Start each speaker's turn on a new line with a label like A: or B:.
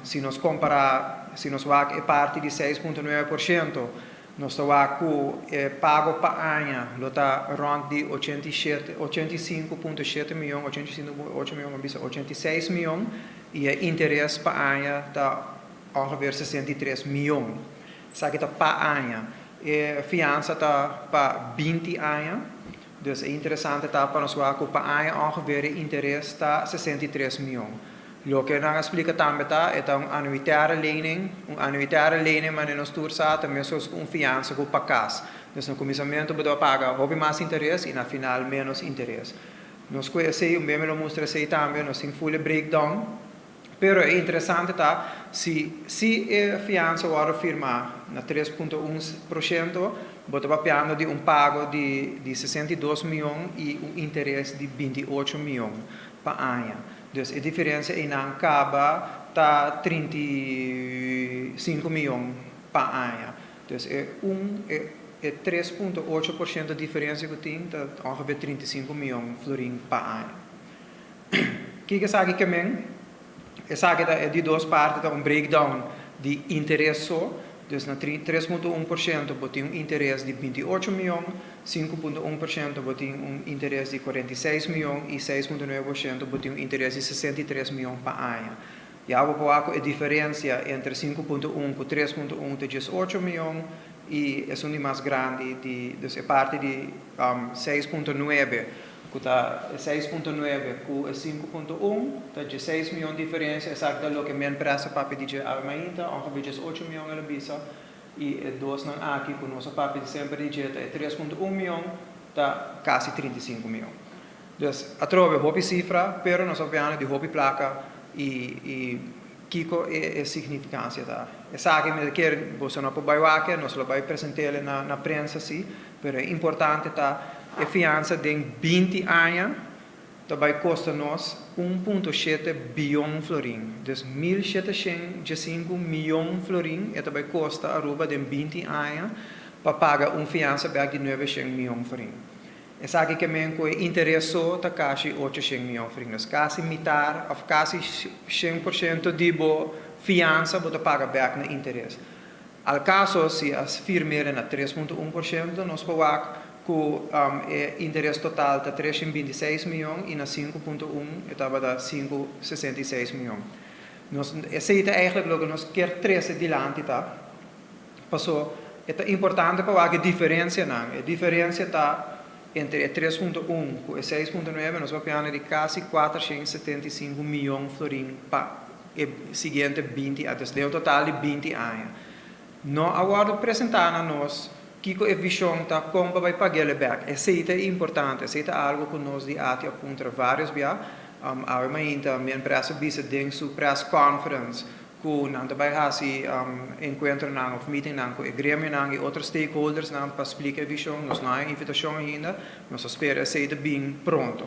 A: Si nos kompará, si nos wak e parti di 6,9%, nos ta wak ku e pago pa aña lo ta rònt di 87, 85,7 mion, 85,8 mion, bisa 86 mion, i e interes pa aña ta ongeveer 63 mion. Esaki ta pa aña. E fiansa ta pa 20 aña. Dus e interesante ta pa nos wak pa aña ongeveer e interes ta 63 mion. Loke nan a splika tambe ta, e ta un annuitaire lening, un annuitaire lening, manera nos tur sa, ta meskos un fiansa ku pa kas. Dus na kuminsamentu bo ta paga hopi mas interes i na final menos interes. Nos ku esei, un bes lo mustra esei tambe, nos tin full breakdown. Pero e interesante ta, si e fiansa wòrdu firmá na 3,1%, bo ta papiando di un pago di 62 mion i un interes di 28 mion pa aña. Dus e diferensia einan kaba ta 35 mion pa aña. Dus e 3,8% diferensia ku tin ta ongeveer 35 mion florin pa aña. Kiko esaki ke men? Esaki ta di dos parti, ta un breakdown di interes so. Dus na 3,1% bo tin un interes di 28 mion, 5,1% bo tin un interes di 46 mion i 6,9% bo tin un interes di 63 mion pa aña. Ya bo por wak e diferensia entre 5,1 ku 3,1 ta 18 mion i esun di mas grandi di, dus e parti di 6,9 ku ta 6,9 ku 5,1 ta 16 mion diferensia. Esaki ta loke men presa papia di dje awe mainta, ongeveer 18 mion el a bisa, i e dos nan aki ku nos a papia di semper di dje ta e 3,1 mion, ta kasi 35 mion. Dus atrobe hopi sifra, pero nos papiando di hopi plaka i kiko e signifikansia ta. Esaki mi ke boso no por bai wak, nos lo bai present'é na prensa si, pero e importante ta e fiansa den 20 aña ta bai kosta nos 1,7 bion florin. Dus 1.705 mion florin e ta bai kosta Aruba den 20 aña pa paga un fiansa bèk di 900 mion florin. Esaki ke men ku e interes so ta kasi 800 mion florin. Dus kasi mitar òf kasi 100% di bo fiansa bo ta paga bèk na interes. Al kaso si a firm'é na 3,1%, nos por wak ku e interes total ta 326 mion i na 5,1 e tabata 566 mion. Esei ta eigenlijk loke nos ke trese dilanti ta. Paso, ta importante pa wak e diferensianan. E diferensia ta entre 3,1 ku 6,9, nos ta papiando di kasi 475 mion florin pa e siguiente 20 aña, dus total di 20 aña. No a wòrdu presentá na nos kiko e vishon ta kon pa bai pag'é bèk. Esei ta importante, esei ta algu ku nos di ATIA a puntra vários bia. Awe mainta mi empresa a bisa den su press conference ku nan ta bai hasi enkuentronan òf meetingnan ku e gremionan i otro stakeholdersnan pa splika e vishon. Nos no a haña invitashon ainda, nos ta spera esei ta bin pronto.